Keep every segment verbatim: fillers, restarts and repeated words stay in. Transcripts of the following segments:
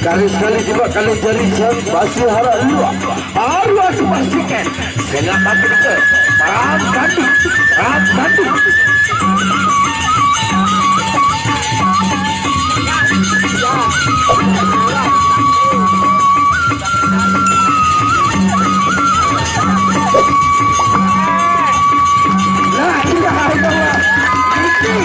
Kali sekali juga kali jari sen basi harap luak. Baru aku pastikan. Selamat kita. Perang ganti. Perang ganti. La ilaha illallah. Niki,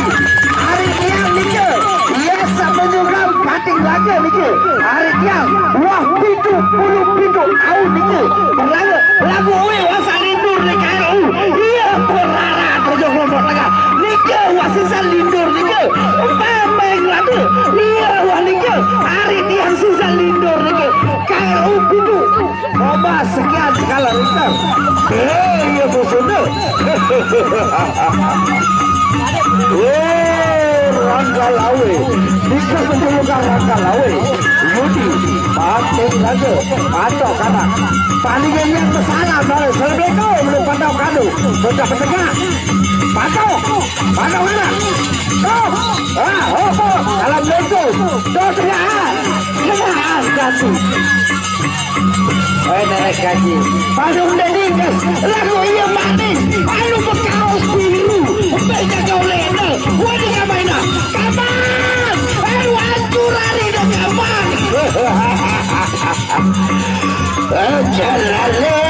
ari tiang nika, biasa menyuram pating laga nika. Ari tiang, wah pintu, bulu pintu, au nika. Berlaga, lagu ui wasa lindur nika, au. Iya, perara terjong lombok tengah. Nika, wah sisa lindur nika. Pemeng lada. Iya, wah nika. Ari tiang sisa lindur nika. K L U pintu. Coba sekian skala Richter. Eh, iya, busuna. Eh, Rangga Lawe. Bisa menjulukan Rangga Lawe. Yudi, batin raja. Patok kanak. Paling yang bersalah, malah. Assalamualaikum. Belum pandau kado. Sudah bertengah. Patok. Patok kanak. Tok. Ah, hopok. Assalamualaikum. Tok tengah. Tengah. Ah, ganti. Eh, nenek kaji. Padung dedinges, lagu iya manis. Anu bekaos biru. Beda kau lena. Wadi kamaina. Kapan? Anu hancur hari dah kapan? Eh, jalale.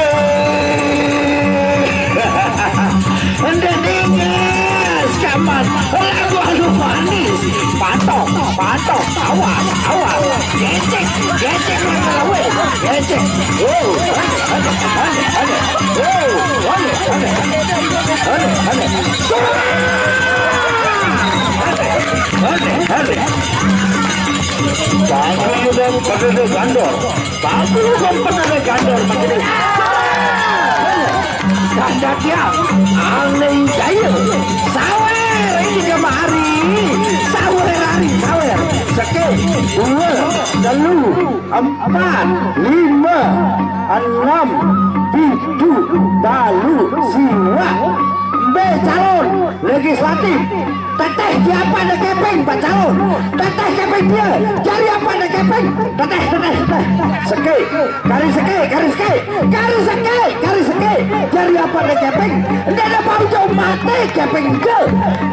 Ende dinges, kaman. Lagu anu manis. Patok, patok. Awas, awas. Gecek, gecek, lawan. Gecek. Oh, ane, ane, ane. Oh, ane, ane. Oh, ane, ane. Ane, ane. Ane, ane. Tapi udah pada gandor. Bagus, kan pernah ada gandor begini. Ganda tiang, angin jaya. Sawer, ini kemari. Sawer hari, sawer. Seke, dua, telu, empat, lima, enam, tujuh, balu, siwa. Mbe calon legislatif. Teteh dia apa ada kepeng, Pak Calon? Teteh kepeng dia. Jari apa ada kepeng? Teteh, teteh, teteh. Seke, kari seke, kari seke. Kari seke, kari seke. Jari apa ada kepeng? Ndak ada bau jauh mate kepeng dia.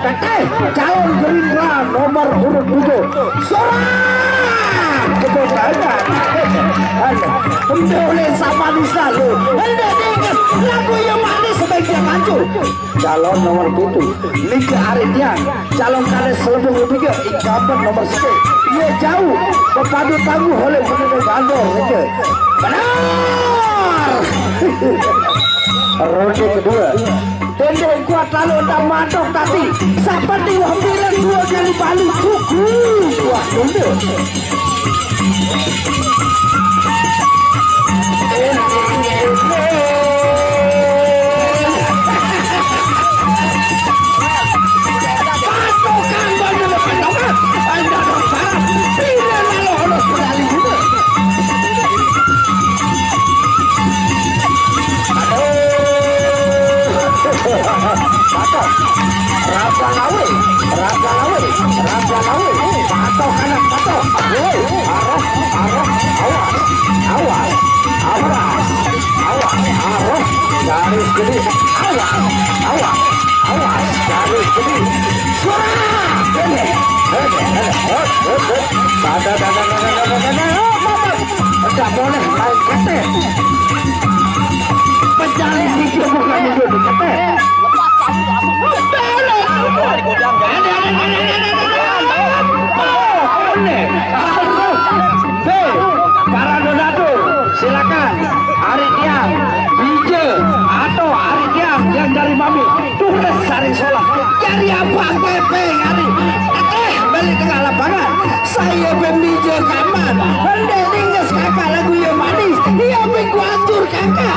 Teteh, calon Gerindra nomor urut tujuh. Sorak! Kebun tangan. Aduh, udah oleh sama Nisa lu. Udah deh, lagu yang manis sebaiknya maju. Calon nomor tujuh, Nika Aridian, calon kades selebung ketiga, incumbent nomor satu. Ia jauh, berpadu tangguh oleh penduduk Gandor, Nika. Benar! Ronde kedua. Tendek kuat lalu enda madok tadi. Seperti wah bilang dua kali balu cukup. Wah, tendek. Aduh. Patuh. Raja Lawe, Raja Lawe, Raja Lawe. Patuh kanan, patuh. Woi, arah, arah, awas, awas, awas, awas, arah. Garis gede, awas, awas, awas, garis gede. Suara, gede, gede, gede. Hop, hop, hop. Dada, dada, dada, dada, dada. Hop, hop, hop. Ndak boleh main ketek. Pejalin itu bukan itu di ketek. Lepas kamu, asal. Ada, ada, ada, ada, ada, ada. Oh, aneh. Be, para donatur, silakan. Ari tiang, bija, atau ari tiang yang dari mami. Tulis sari solah. Jari apa kepeng ari? Teteh balik tengah lapangan. Saya pemija kaman. Ende ninges kakak lagu yang manis. Ia pengkuatur kakak.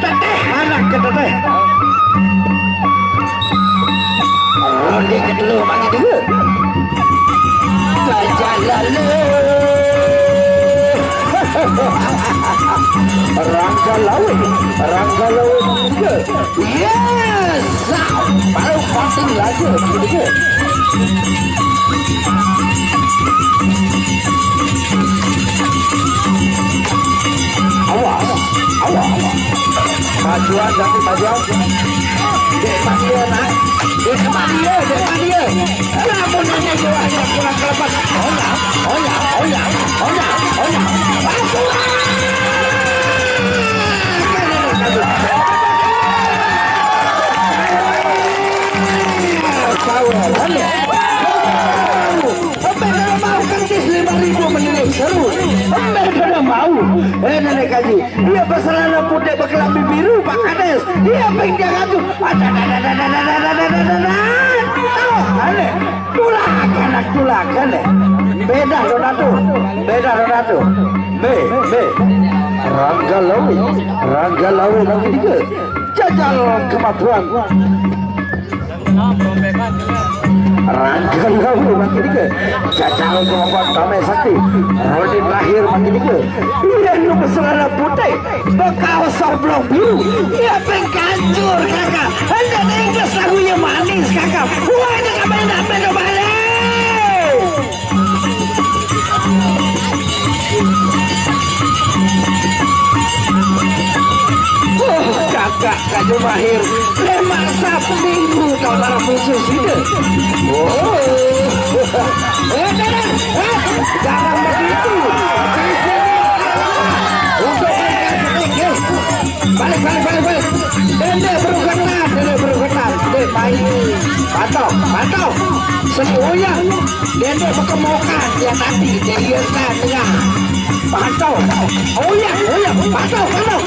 Teteh anak ke teteh. Ronde kedua bagi dua. Gajah lalu. Rangga Lawe, Rangga Lawe juga. Yes, baru pating lagi begitu. Awas, awas, awas. Majuan, ganti majuan. Dek Madia naik. Dek Madia, Dek Madia. Lamun nanya jawab, kurang kelepas. Oya, oya, oya, oya, oya. Majuan. Tahu, Embe kada mau kertis lima ribu menilik seru. Embe kada mau. Eh, Nenek Kaji. Iya, beselana putih, bekelambi biru, Pak Kades. Iya, ping dia ngatu. Ada, ada, ada, ada, ada, ada, ada, ada, ada. Tuh, aneh. Tulakan, anak, tulakan, eh. Beda, Donato. Beda, Donato. Be, be. Rangga Lawi. Rangga Lawi lagi tiga. Jajal kematuan. Rangga Lawi makin ke jajal kemampuan Damai Sakti. Rodin Lahir makin ke. Iya, nu beselana putih, bekaos sablon biru. Iya, ping kancur, kakak. Anda tengges lagunya manis, kakak. Wah, ini kapan dapet balik? Oh, kakak Kaju Mahir, lemak sap minggu kau para musuh sini. Oh, eh, jangan, eh, jangan begitu. Untuk mereka sedikit. Balik, balik, balik, balik. Dende berugetan, dende berugetan. Dende main. Pantau, pantau. Seni uyang. Dende bekemokan. Dia tadi, dia iya kan, tengah. Pantau. Uyang, uyang. Pantau, pantau.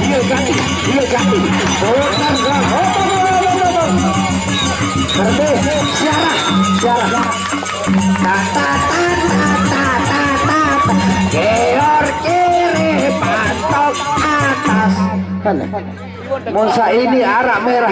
Iya ganti, iya ganti. Putar, putar. Terus, siarah, siarah. Ta, ta, ta, ta, ta, ta, ta. Geor kiri, patok atas. Kan? Mun saini arak merah.